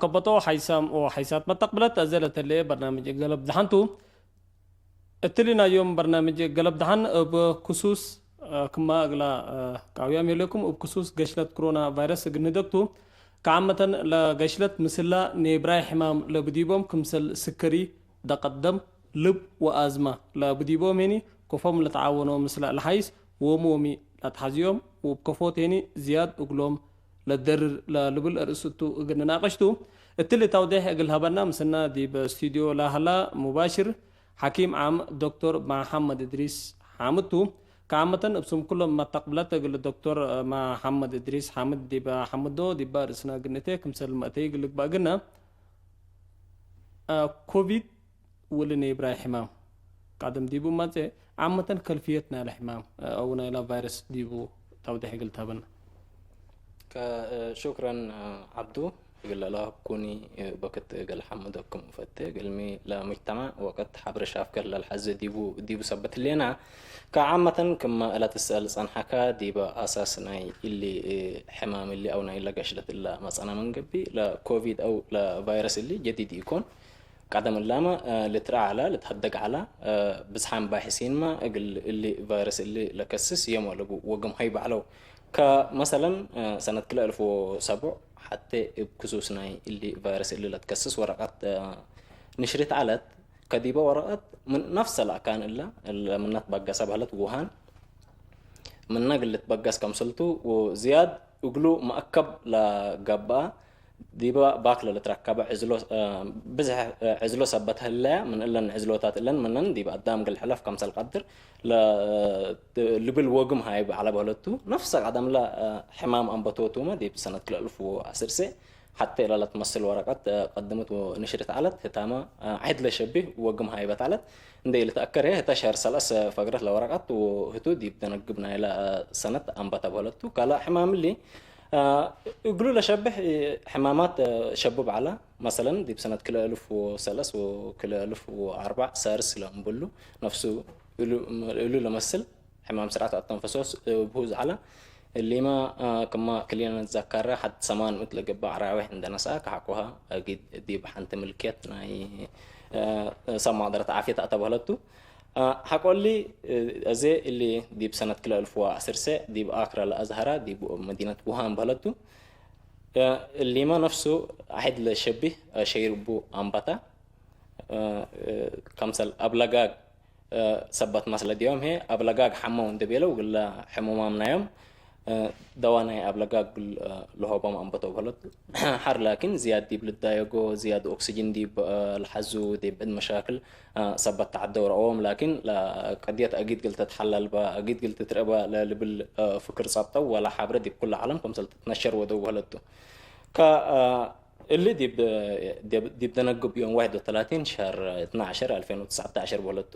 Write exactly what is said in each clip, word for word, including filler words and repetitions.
ከበቶ ሓይሳም ወሓይሳት መተቅብለት አዜ ለተሌ በርናምጅ ገለብ ደሓን ቱ። እትሊ ናይ ዮም በርናምጅ ገለብ ደሓን እብ ክሱስ፣ እ፣ ክማ እግላ፣ እ፣ ቃውያም የሌኩም እብ ክሱስ ገሽለት ክሮና ቫይረስ እግል ንደግቱ። ከዓመተን ለገሽለት ምስላ ኔብራይ ሕማም ለብዲቦም ክምሰል ስከሪ፣ ደቀት ደም፣ ልብ ወአዝማ ለብዲቦም ሄኒ፣ ከፎም ለተዓወኖ ምስላ ለሓይስ ወሞሚ ለትሐዝዮም ወእብ ከፎት ሄኒ ዝያድ እግሎም ለደርር ለልብል አርእስ እቱ እግል ንናቅሽ ቱ። እትሊ ተውዴሕ እግል ሀበና ምስና ዲብ ስቱድዮ ለሀላ ሙባሽር ሐኪም ዓም ዶክቶር መሐመድ እድሪስ ሓምድ ቱ። ከዓመተን እብ ስም ኩሎም መተቅብለት እግል ዶክቶር መሐመድ እድሪስ ሓምድ ዲብ ሓምዶ ዲበ አርእስና እግል ንእቴ ክምሰል መእተይ እግል ልግበእ እግልና። ኮቪድ ወለ ኔብራይ ሕማም ቀደም ዲቡ መጽአ፣ ዓመተን ከልፍየት ናይለ ሕማም አው ናይለ ቫይረስ ዲቡ ተውዴሕ እግል ተሀበና። ከ-፣ ሹክረን ዐብዱ፣ እግል ለለሀብኩኒ በክት እግል ሐምደኩም እፈቴ። እግልሚ ለሙጅተማዕ ወቅት ሐብረ ሻፍከ ለልሐዜ ዲቡ፣ ዲቡ ሰበት ህሌና። ከዓመተን ክመ ለትሰአል ጸንሐከ፣ ዲበ አሳስ ናይ እሊ ሕማም እሊ አው ናይለ ገሽለት እለ መጸና ምን ገብእ፣ ለኮቪድ አው ለቫይረስ እሊ ጀዲድ ኢኮን። ቀደም እላመ፣ እ፣ ልትረአ ዐለ፣ ልትሀደግ ዐለ፣ እ፣ ብዝሓም ባሕሲንመ እግል እሊ ቫይረስ እሊ ለከስስ የም ወለቡ ወግም ሀይብ ዐለው። ከመሰለን፣ እ፣ ሰነት ክልኤ አልፍ ወሰቡዕ ሐቴ እብ ክሱስ ናይ እሊ ቫይረስ እሊ ለትከስስ ወረቀት፣ እ፣ ንሽሪት ዐለት። ከዲበ ወረቀት ምን ነፍሰ ለአካን እለ፣ እለ ምነ ትበገሰ በህለት ውሃን፣ ምነ እግል ልትበገስ ከምስልቱ ወዝያድ እግሉ መአከብ ለገብአ፣ ዲበ ባክ ለልትረከበ ዕዝሎ፣ እ፣ ብዝሕ፣ እ፣ ዕዝሎ ሰበት ህለያ፣ ምን እለን ዕዝሎታት እለን ምነን ዲብ አዳም እግል ሕለፍ ከምሰል ቀድር ለ-፣ እ፣ ልብል ወግም ሀይብ ዐለ በህለቱ። ነፍሰ ቀደም ለ፣ እ፣ ሕማም አንበቶቱመ ዲብ ሰነት ክልኤ አልፍ ወዐስር ሐቴ ለለትመስል ወረቀት፣ እ፣ ቀድምት ወንሽርት ዐለት። ህታመ፣ እ፣ ዐድ ለሸቢህ ወግም ሀይበት ዐለት። እንዴ ኢልትአከር ህተ ሸህር ሰለስ ፈግረት ለወረቀት ወህቱ ዲብ ደነግብ ናይለ፣ እ፣ ሰነት አንበተ በህለቱ። ካልእ ሕማም እሊ፣ እ፣ እግሉ ለሸብህ፣ እ፣ ሕማማት፣ እ፣ ሸቡብ ዐለ። መሰለን ዲብ ሰነት ክልኤ አልፍ ወሰለስ ወክልኤ አልፍ ወአርበዕ ሳርስ ለእምብሉ ነፍሱ እሉ፣ እሉ ለመስል ሕማም ስርዓት አተንፈሶስ ብሁዝ ዐለ። እሊመ፣ አ፣ ክመ ክሊነ ንትዘከረ፣ ሐድ ሰማን ምእት ለገብእ ዐራዊሕ እንደ ነስአ፣ ከሐቆሀ አጊድ ዲብ ሐንቲ ምልክየት ናይ፣ አ፣ ሰብ ማቅደረት ዓፍየት አተበህለቱ። አ፣ ሐቆ እሊ፣ አ፣ አዜ እሊ ዲብ ሰነት ክልኤ አልፍ ወዐስር ዲብ አክራ ለአዝሀራ ዲብ መዲነት ውሃን በህለቱ። አ፣ እሊመ ነፍሱ አሕድ ለሸቢህ፣ አ፣ ሸይር እቡ አንበተ። አ፣ አ፣ ከምሰል አብለጋግ አ፣ ሰበት መስለ ዲዮም ህዬ አብለጋግ ሐመው እንዴ ቤለው እግለ ሕሙማም ናዮም፣ አ፣ ደዋ ናይ አብለጋግ እግል፣ አ፣ ለሆቦም አንበተው በህለቱ። ሐር ላኪን ዝያድ ዲብ ልዳየጎ፣ ዝያድ ኦክስጅን ዲብ፣ አ፣ ለሐዙ፣ ዲብ እድ መሻክል፣ አ፣ ሰበት ተዐደው ረአዎም። ላኪን ለቀድየት አጊድ እግል ትትሐለል በ፣ አጊድ እግል ትትርአ በ ለልብል፣ አ፣ ፍክር ጸብጠው ወለ ሐብረ ዲብ ኩለ ዐለም ክምሰል ትትነሸር ወደው በህለቱ። ከ፣ አ፣ እሊ ዲብ፣ ዲብ፣ ዲብ ደነግብ ዮም ዋሕድ ወተላቲን ሸህር እትነ ዐሸር አልፌን ወትስዐተ ዐሸር በህለቱ።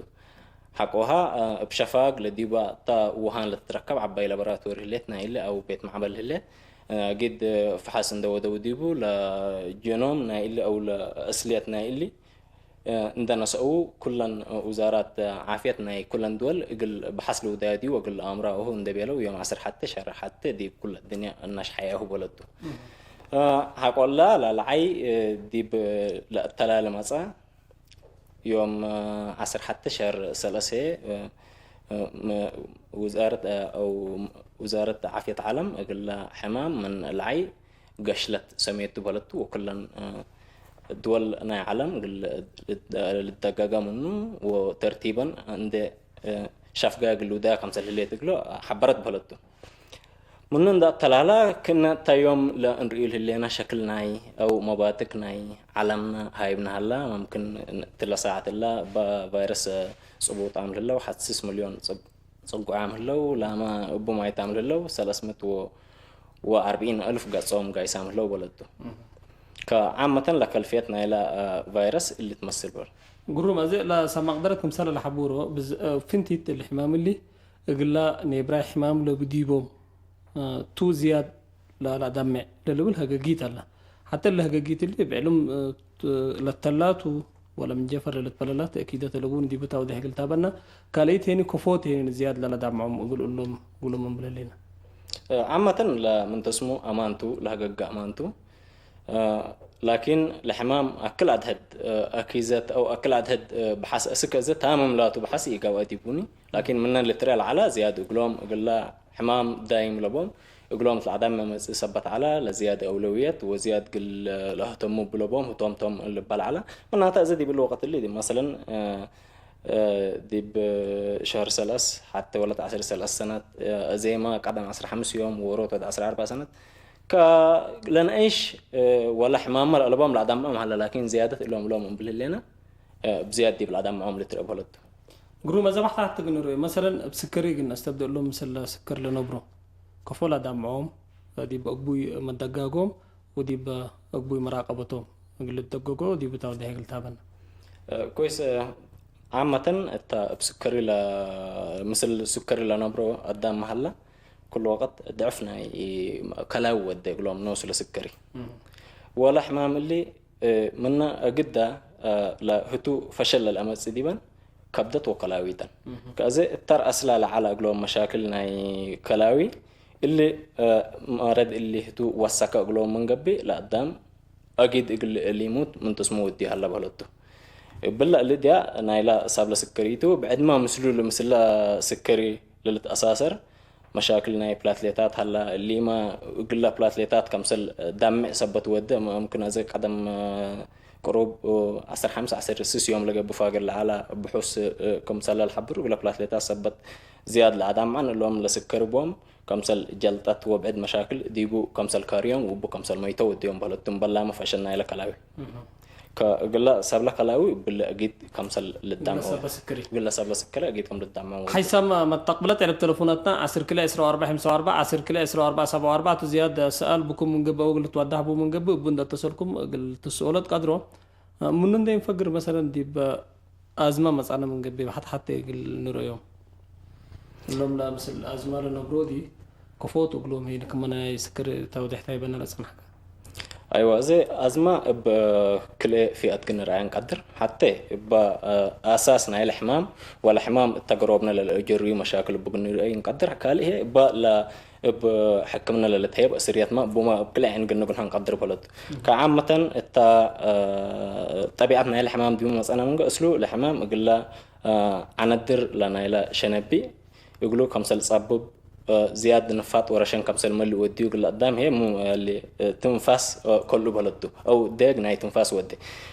ሐቆሃ፣ አ፣ እብ ሸፋግ ለዲባ እታ ውሃን ለትትረከብ ዐባይ ላቦራቶሪ ህሌት ናይ እሊ አው ቤት ማዕበል ህሌት። አ፣ ጊድ ፈሐስ እንደ ወደው ዲቡ ለጀኖም ናይ እሊ አው ለእስልየት ናይ እሊ፣ አ፣ እንደ ነሰኡ ኩለን ውዛራት ዓፍየት ናይ ኩለን ድወል እግል በሐስ ልውዳዩ ዲቡ ወእግል አምራ እሁ እንደ ቤለው ዮም ዐስር ሐቴ ሸህር ሐቴ ዲብ ኩለ አድንያ እናሽ ሐያሁ በህለቱ። አ፣ ሐቆላ ላለዓይ፣ እ፣ ዲብ ለአተላለ መጽአ። ዮም፣ እ፣ ዐስር ሐቴ ሸህር ሰለሴ፣ እ፣ እ፣ ም-፣ ውዛረት፣ እ፣ አው ውዛረት ዓፍየት ዓለም እግለ ሕማም ምን ለዓይ ገሽለት ሰሜቱ በህለቱ ወክለን፣ እ፣ ድወል ናይ ዓለም እግል ልደጋገ ምኑ ወተርቲበን እንዴ፣ እ፣ ሸፍጋ እግል ልውዳያ ከምሰል ህሌት እግሎ ሐበረት በህለቱ። ምኑ እንደ አተላላ ክእነ እተ ዮም ለእንርእዩ ለህሌነ ሸክል ናይ አው መባትክ ናይ ዐለምነ ሃይብነ ሀላ፣ መምክን እትለ ሳዐት እለ በቫይረስ ጽቡጣም ለህለው ሐስስ ሚልዮን ጽብ-፣ ጽጉዓም ህለው፣ ላመ እቡ ማይታም ለህለው ሰለስ ምእት ወአርብዒን አልፍ ገጾም ጋይሳም ህለው በለቱ። ከዓመተን ለከልፍየት ናይለ ቫይረስ እሊ ትመስል በል። ግሩም፣ አዜ ለሰብ መቅደረት ክምሰለ ለሐቡሮ ብዝ-፣ ፍንቲት እሊ ሕማም እሊ እግላ ኔብራይ ሕማም ለብዲቦም፣ እ፣ ቱ ዝያድ ለለአዳምዕ ለልብል ሀገጊት አለ። ሐተ እለ ሀገጊት እሊ እብ ዕልም፣ እ፣ ት-፣ ለተላቱ ወለ ምን ጀፈር ለልትበለላ ተእኪደት ለቡን ዲቡ ታውዴሕ እግል ታበና፣ ካልአይት ሄኒ ኮፎት ሄኒ ዝያድ ለለዳምዖም እግል እሎም ጉሎም እንብለሌና። እ፣ ዓመተን ለምን ተስሙ አማንቱ፣ ለሀገገ አማንቱ። እ፣ ላኪን ለሕማም አክል አድህድ፣ እ፣ አኪዘት አው አክል አድህድ፣ እ፣ በሐስ እስክ እዘ ታምም ላቱ በሐስ ኢገብአ ዲቡኒ። ላኪን ምነን ልትርኤ ለዐለ ዝያድ እግሎም እግላ ሕማም ዳይም ለቦም እግሎም ለዐዳም መመጽእ ሰበት ዐለ፣ ለዝያድ አውለውየት ወዝያድ ግል ለህተሙ ብለቦም ህቶም ቶም ልባል ዐለ። ምናተ እዘ ዲብሊ ወቅት እሊ መሰለን፣ እ፣ እ፣ ዲብ ሸህር ሰለስ ሐቴ ወለት ዐስር ሰለስ ሰነት፣ እ፣ እዜመ ቀደም ዐስር ሐምስ ዮም ወሮት ወድ ዐስር አርበዕ ሰነት፣ ከ-፣ ለነአይሽ፣ እ፣ ወለ ሕማመ ለአለቦም ለአዳምዖም ሀለ፣ ላኪን ዝያደት እሎም እሎም እምብል ህሌነ፣ እ፣ ብዝያድ ዲብ ለአዳምዖም ልትርአ በለቱ። ግሩም፣ አዘ ባሕታት ግን ርእ፣ መሰለን እብ ስከሪ ግን አስተብደእ እሎም ምስል ስከር ለነብሮ፣ ከፎ ለአዳምዖም፣ ዲብ አግቡይ መደጋጎም፣ ወዲብ አግቡይ መራቀበቶም እግል ልትደገጎ ዲብ ታወዴሕ እግል ታበን። እ፣ ኮይስ፣ እ፣ ዓመተን እተ እብ ስከሪ ለ-፣ ምስል ስከሪ ለነብሮ አዳም መሀላ፣ ኩሉ ወቀት ድዕፍ ናይ ከላዊ ወዴ እግሎም ኖሱ ለስከሪ። እም። ወለ ሕማም እሊ፣ እ፣ ምነ እግዳ፣ እ፣ ለህቱ ፈሸል ለለአመጽእ ዲበን ከብደት ወከላዊተን። እም። ከእዜ እተር አስላ ለዐለ እግሎም መሻክል ናይ ከላዊ፣ እሊ፣ እ፣ መረድ እሊ ህቱ ወሰከ እግሎም ምን ገብእ፣ ለአዳም አጊድ እግል ሊሙት ምን ጥስሙ ወድዩ ሀለ በለቱ። እብለ እሊ ድያ ናይላ ሳብለ ስከሪቱ፣ ብዕድመ ምስሉ ለምስለ ስከሪ ለልትአሳሰር መሻክል ናይ ፕላትሌታት ሀላ። እሊመ እግለ ፕላትሌታት ከምሰል ዳምዕ ሰበት ወደ፣ ምምክን አዘ ቀደም ቅሩብ ዐስር ሐምስ ዐስር ስስ ዮም ለገብእ ፋገር ለዐለ ብሑስ ክምሰለ ለሐብሩ፣ እግለ ፕላትሌታት ሰበት ዝያድ ለአዳምዐን እሎም ለስከሪ ቦም። ከምሰል ጀልጠት ወብዕድ መሻክል ዲቡ ከምሰል ካርዮም ወእቡ ከምሰል መይቶ ወድዮም በለቱ። እምበላመ ፈሸል ናይለ ከላዊ። እህ። ከእግለ ሰብለ ከላዊ እብለ እጊድ ከምሰል እግለ ልዳምዖ፣ ሰበ ስክሪ። እግለ ሰብለ ስክሪ እጊድ ከም ልዳምዖ ወድዮም። ሐይሰም መተቅብለት ዕልብ ተለፉነትና ዐስር ክልኤ ዕስራ ወአርበዕ ሐምሳ ወአርበዕ፣ ዐስር ክልኤ ዕስራ ወአርበዕ ሰብዓ ወአርበዕ ቱ ዝያድ ሰአል ብኩም ምን ገብአው እግል ትወዳህ ቡ ምን ገብእ እቡ እንደ ተሰልኩም እግል ትስኦለት ቀድሮ። ምኑ እንዴ እንፈግር መሰለን ዲብ አዝመ መጻነ ምን ገብእ ሐት ሐቴ እግል ንርእዮም። እሎም ለምስል አዝመ ለነብሮ ዲ ከፎቱ እግሎም ሄን ክመ ናይ ስክር ተውዴሕ ታይበነ ለጸንሐከ። አይወ፣ እዜ አዝመ እብ ክልኤ ፊአት ግንርአየ እንቀድር። ሐቴ እበ አሳስ ናይለ ሕማም ወለ ሕማም እተ ገሮብነ ለለአጀርዩ መሻክል እቡ ግንርአዩ እንቀድር። ካልእ ህዬ እበ ለ እብ ሕክምነ ለልትሀየብ እስርየትመ እቡመ እብ ክልኤ ዐይን ግንግንሖ እንቀድር በለቱ። ከዓመተን እተ፣ እ፣ ጠቢዐት ናይለ ሕማም ዲቡ መጸነ ምንገ እስሉ ለሕማም እግለ፣ እ፣ ዐነድር ለናይለ ሸነቢ እግሉ ከምሰል ጸብብ፣ እ፣ ዝያድ ንፋጥ ወረሸን ከምሰል መልእ ወድዩ እግለ አዳም ህዬ ሙ-፣ እሊ፣ እ፣ ትንፋስ፣ እ፣ ከሉ በለቱ። አው ዴግ ናይ ትንፋስ ወዴ።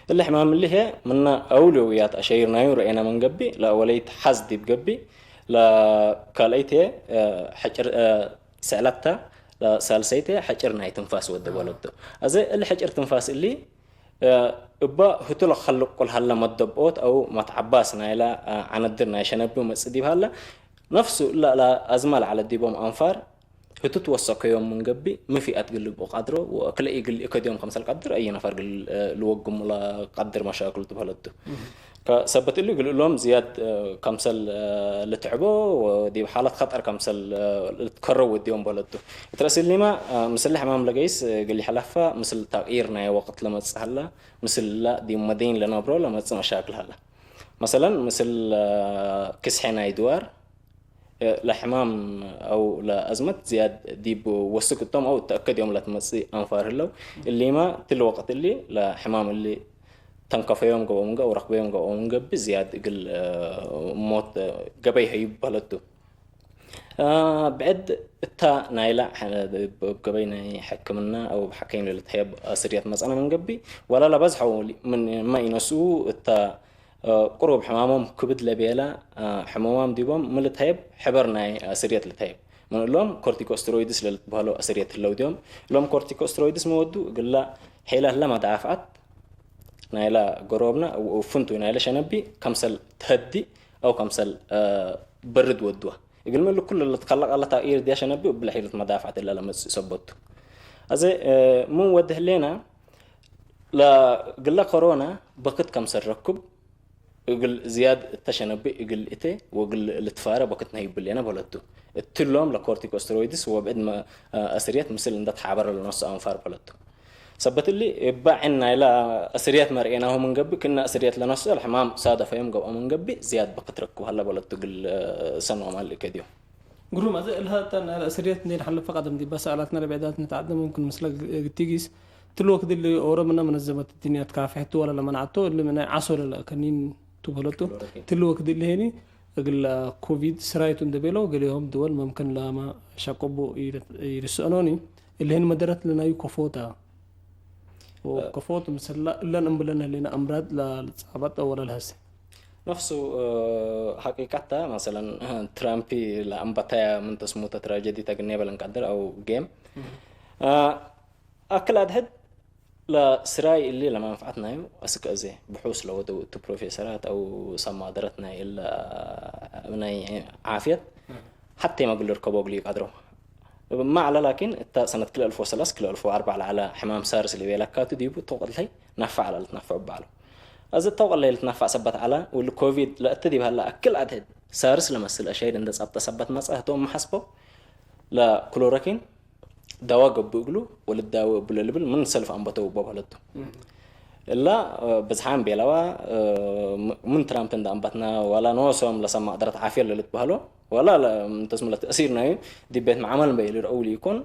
እሊ ሕማም እሊ ህዬ ምነ አውለውያት አሸይርናዩ ረኤነ ምን ገብእ፣ ለአወለይት ሐዝ ዲብ ገብእ፣ ለካልአይት ህዬ፣ እ፣ ሕጭር፣ እ፣ ስዕለተ ለሳልሰይተ ሕጭር ናይ ትንፋስ ወደ በለቱ። አዜ እሊ ሕጭር ትንፋስ እሊ፣ እ፣ እበ ህቱ ለከልቁ ለሀለ መደብኦት አው መትዐባስ ናይለ፣ እ፣ ዐነድር ናይ ሸነቢ መጽእ ዲብ ሀለ፣ ነፍሱ እለ ለአዝመ ለዐለ ዲቦም አንፋር ህቱ ትወሰከዮም ምን ገብእ፣ ሚ ፊአት ግልብኡ ቀድሮ ወክልኤ ኢግል ኢከድዮም ከምሰል ቀድር፣ አይ ነፈር ግል፣ እ፣ ልወግሙ ለቀድር መሻክል ቱ በለቱ። እህ። ከሰበት እሊ እግል እሎም ዝያድ፣ እ፣ ከምሰል፣ እ፣ ልትዕቦ ወዲብ ሓለት ከጠር ከምሰል፣ እ፣ ልትከረው ወድዮም በለቱ። እት ረእስ እሊመ፣ እ፣ ምስል ሕማም ለገይስ፣ እ፣ እግል ይሐለፈ ምስል ተቅይር ናይ ወቅት ለመጽእ ሀለ፣ ምስል እለ ዲብ መደይን ለነብሮ ለመጽእ መሻክል ሀለ። መሰለን፣ ምስል፣ እ፣ ክስሐ ናይ ድዋር፣ ለሕማም አው ለአዝመት ዝያድ ዲብ ወስክ እቶም አው እተአከድ ዮም ለትመጽእ አንፋር ህለው። እሊመ እትሊ ወቅት እሊ ለሕማም እሊ ተንከፈዮም ገብአው ምን ገብእ፣ ረክበዮም ገብአው ምን ገብእ ዝያድ እግል፣ እ፣ ሞት፣ እ፣ ገበይ ሀይብ በለቱ። እ፣ ብዕድ እታ ናይላ ሐ-፣ እብ ገበይ ናይ ሕክምና አው እብ ሐከይም ለልትሀየብ አስርየት መጸነ ምን ገብእ፣ ወላ ለበዝሐው ምን፣ ማ ኢነስኡ እታ እ፣ ቅሩብ ሕማሞም ክብድ ለቤለ፣ እ፣ ሕመማም ዲቦም ሚ ልትሀየብ? ሕበር ናይ፣ እ፣ ስርየት ልትሀየብ። ምን እሎም ኮርቲኮስትሮይድስ ለልትበህሎ ስርየት ህለው ዲዮም። እሎም ኮርቲኮስትሮይድስ መወዱ እግላ ሒለ ህለ መዳፍዐት ናይላ ገሮብነ ወፍንቱ ናይለ ሸነቢ ከምሰል ተህዲ አው ከምሰል፣ እ፣ በርድ ወድዋ። እግልሚ እሊ ኩሉ ለትከለቅ አለ ታእይር ዲያ ሸነቢ እብለ ሒለት መዳፍዐት እለ ለመጽእ ሰበቱ። አዜ፣ እ፣ ምን ወድ ህሌና ለግለ ኮሮና በክት ከምሰል ረኩብ እግል ዝያድ እተ ሸነቢ እግል እቴ ወእግል ልትፋረ በክት ነህይብ ብሌነ በለቱ። እትሎም ለኮርቲኮስትሮይድስ ወብዕድ መ-፣ አስርየት ምስል እንደ ተሓበረ ለነሱ አንፋር በለቱ። ሰበት እሊ እበ ዕን ናይለ አስርየት መርኤናሁ ምን ገብእ፣ ክእነ አስርየት ለነሱ ለሕማም ሳደፈዮም ገብአ ምን ገብእ ዝያድ በክት ረክብ ሀለ በለቱ እግል ሰኖማል እከድዮም። ግሩም፣ አዜ እልሀ እተ ናይ አስርየት እንዴ ነሐልፈ ቀደም ዲበ ሰአላትና ለብዕዳት ንትዐደ፣ ሙምክን ምስለ ግ-፣ ግቲጊስ ትሉ ወክድ እሊ ኦሮ ምነ መነዘመት ድንያ ትካፍሕቱ ወለ ለመንዓቶ እሊ ምነ ዓሶ ለለአከኒን ቱ በህለቱ። ክሎሮኪን። ትሉ ወክድ እሊ ሄኒ እግል ኮቪድ ስራይቱ እንደ ቤለው ገሌሆም ድወል መምክን ለመ ሸቅቡ ይርስ-፣ ይርስአኖኒ። እሊ ሄን መደረት ለናዩ ከፎታ። ወከፎት ምስላ እለን እምብለን ህሌነ አምራድ ለልጻበጥ ወለ ለህሴ። ነፍሱ፣ እ፣ ሐቂቀት ተ፣ መሰለን፣ ትራምፕ ለአንበታያ ምን ተስሙተ ትራጀዲ ተግኔ በለን ቀድር አው ጌም። እህ። እ፣ አክል አድሕድ ለስራይ እሊ ለመንፈዐት ናዩ አስክ አዜ ብሑስ ለወደው እቱ ፕሮፌሰራት አው ሰማደረት ናይ እለ ናይ ዓፍየት እህ። ሐቴ መ እግል ልርከቦ እግል ኢቀድሮ። እብ መ ዐለ ላኪን፣ እተ ሰነት ክልኤ አልፍ ወሰለስ ክልኤ አልፍ ወአርበዕ ለዐለ ሕማም ሳርስ ለቤለካቱ ዲቡ እተው ቀለይ ናፋዕ ዐለ ልትናፈዕ እበ ዐለው። አዜ እተው ቀለይ ልትናፋዕ ሰበት ዐለ፣ ወእሊ ኮቪድ ለእተ ዲብ ሀለ አክል አድሕድ ሳርስ ለመስል አሻይድ እንደ ጸብጠ ሰበት መጽአ ህቶም መሐስበው፣ ለክሎሮኪን ደዋ ገብእ እግሉ ወልትዳወ እቡ ለልብል ምን ሰልፍ አንበተው እቦ በህለቱ። እም። እላ፣ እ፣ ብዝሓም ቤለዋ፣ እ፣ ም-፣ ምን ትራምፕ እንደ አንበትና፣ ወላ ኖሶም ለሰማቅ ደረት ዓፍየ ለልትበህሎ፣ ወላ ለ-፣ ምን ተስሙ ለተእሲር ናዩ ዲብ ቤት መዓመል እምበ ኢልርአው ለኢኮን፣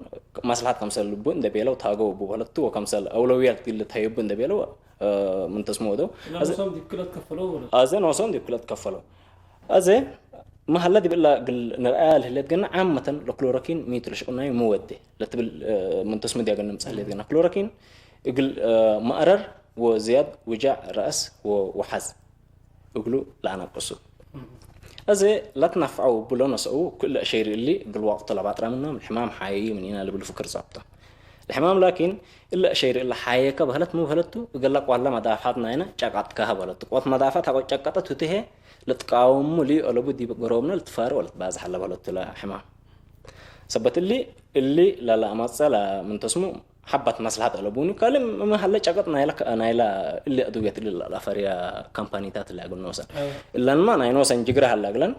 መስለሐት ከምሰል ልቡ እንደ ቤለው ታገው እቡ በህለቱ፣ ወከምሰል አውለውያት እግል ልትሀየቡ እንደ ቤለው፣ እ፣ ምን ተስሙ ወደው። እላ አዘ-፣ ኖሶም ዲብ ክለት ከፈለው ወለ? አዘ ኖሶም ዲብ ክለት ከፈለው። አዜ፣ መሀለ ዲብ እላ እግል ንርአያ ለህሌት ገና፣ ዓመተን ለክሎሮኪን ሚቱ ለሽቁናዩ ሚ ወዴ ለትብል፣ እ፣ ምን ተስሙ ዲያ ገና ምጽእ ህሌት ገና። ክሎሮኪን እግል፣ እ፣ መእረር ወዝያድ ውጃዕ ረአስ ወ-፣ ወሐዝ እግሉ ለአነቅሱ። አዜ፣ ለትናፍዐው እቡ ለነስአው ክል አሸይር እሊ እግል ወቅቱ ለባጥረ ምኖም ለሕማም ሓየዩ ምኒና ልብል ፍክር ጸብጠ። ለሕማም ላኪን፣ እለ አሸይር እለ ሓየከ በህለት ሚ በህለቱ፣ እግለ ቆለ መዳፍዐት ናይነ ጨቀጥካሀ በህለቱ። ቆት መዳፍዐት ሐቆ ጨቀጠት ህቱ ህዬ፣ ልትቃወሙ ልዩ አለቡ ዲብ ገሮብነ ልትፋረ ወልትባዝሐ ለበህለቱ ለሕማም። ሰበት እሊ፣ እሊ ለለአመጸ ለምን ተስሙ ሐበት መስለሐት አለቡኒ። ካልእ ሚ ሀለ ጨቀጥ ናይለ፣ ናይለ እሊ አድውየት እሊ ለአፈርያ ካምፓኒታት እሊ እግል ኖሰን። አዎ። እለንማ ናይ ኖሰን ጅግረ ሀለ እግለን።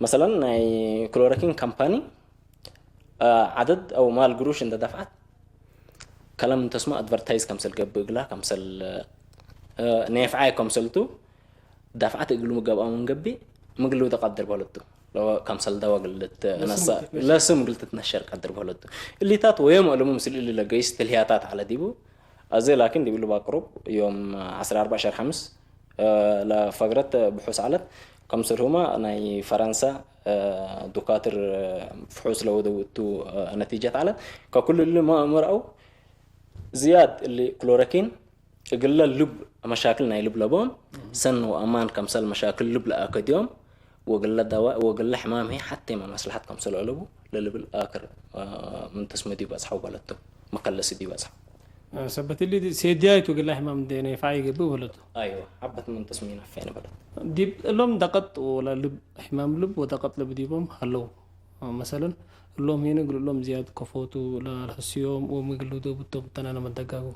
መሰለን፣ ናይ ክሎሮኪን ካምፓኒ፣ አ፣ ዐደድ አው ማል ግሩሽ እንደ ደፍዐት፣ ከለ ምን ተስሞ አድቨርታይዝ ከምሰል ገብእ እግላ፣ ከምሰል፣ አ፣ ኔፍዓይ ከምሰልቱ፣ ደፍዐት እግሉ ገብአ ምን ገብእ፣ ምግሉ ተቀድር በለቱ። ለው ከምሰል ደዋ እግል ልትነሳ፣ ለስም እግል ትትነሸር። ለስም እግል ትትነሸር ቀድር በለቱ። እሊታት ወዮም አለሙ ምስል እሊ ለገይስ ትልህያታት ዐለ ዲቡ። አዜ ላኪን ዲብ እሉ ባቅሩብ ዮም ዐስር አርበዕ ሸር ሐምስ፣ እ፣ ለፈግረት ብሑስ ዐለት። ከምስልሁመ ናይ ፈረንሳ፣ እ፣ ዱካትር፣ እ፣ ፍሑስ ለወደው እቱ፣ እ፣ ነቲጀት ዐለት። ከኩሉ እሊ ማ እምርአው ዝያድ እሊ ክሎረኪን እግለ ልብ መሻክል ናይ ልብ ለቦም ሰን ወአማን ከምሰል መሻክል ልብ ለአከድዮም ወእግለ ደዋእ ወእግለ ሕማም ህይ ሐቴመ መስለሐት ከምሰል አለቡ ለልብል አክር፣ እ፣ ምን ተስመ ዲብ በጽሐው በለቱ መከለሲ ዲብ በጽሐው። ሰበት እሊ ሴድያይቱ እግለ ሕማም እንዴ ነይፋ ይገብእ በለቱ። አይወ፣ ሐበት ምን ተስሙ ይነፈዕ ነበረት። ዲብ እሎም ደቀጥ ወለ ልብ፣ ሕማም ልብ ወደቀጥ ልብ ዲቦም ሀለው። መሰለን፣ እሎም ሄነ እግል እሎም ዝያድ ከፎቱ ለልሐስዮም ወምግል ዶብቶም ተናነ መደጋጉ።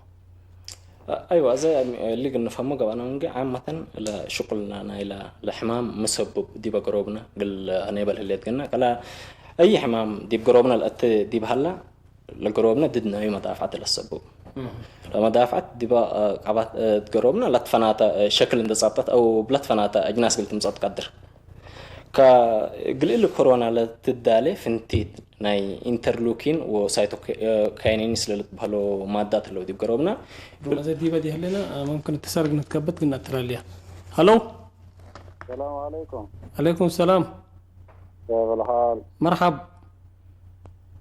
አይወ፣ አዘ እሊ እግል ንፈህሞ ገብአነ ምንጌ፣ ዓመተን ለሽቁልና ናይላ ለሕማም ምሰብብ ዲበ ገሮብነ እግል አኔበል ህሌት ገና፣ ቀላ አይ ሕማም ዲብ ገሮብነ ለአተ ዲብ ሀላ፣ ለገሮብነ ድድ ናዩ መዳፍዐት ለሰብቡ። እህ። ለመዳፍዐት ዲበ፣ እ፣ ቀባት፣ እ፣ ገሮብነ ለትፈናተ፣ እ፣ ሸክል እንደ ጸብጠት አው ብለትፈናተ አጅናስ እግል ትምጸእ ትቀድር። ከእግል እሊ ኮሮና ለትዳሌ ፍንቲት ናይ ኢንተርሉኪን ወሳይቶካይኒንስ ለልትበህሎ ማዳት ህለው ዲብ ገሮብነ። ዱመዘ ዲበ ዲህልነ፣ እ፣ ሙምክን እትሰርግ ንትከበት ግን አትራልያ። ሀሎ። ሰላም አለይኩም። አለይኩም ሰላም። كيف الحال؟ مرحب.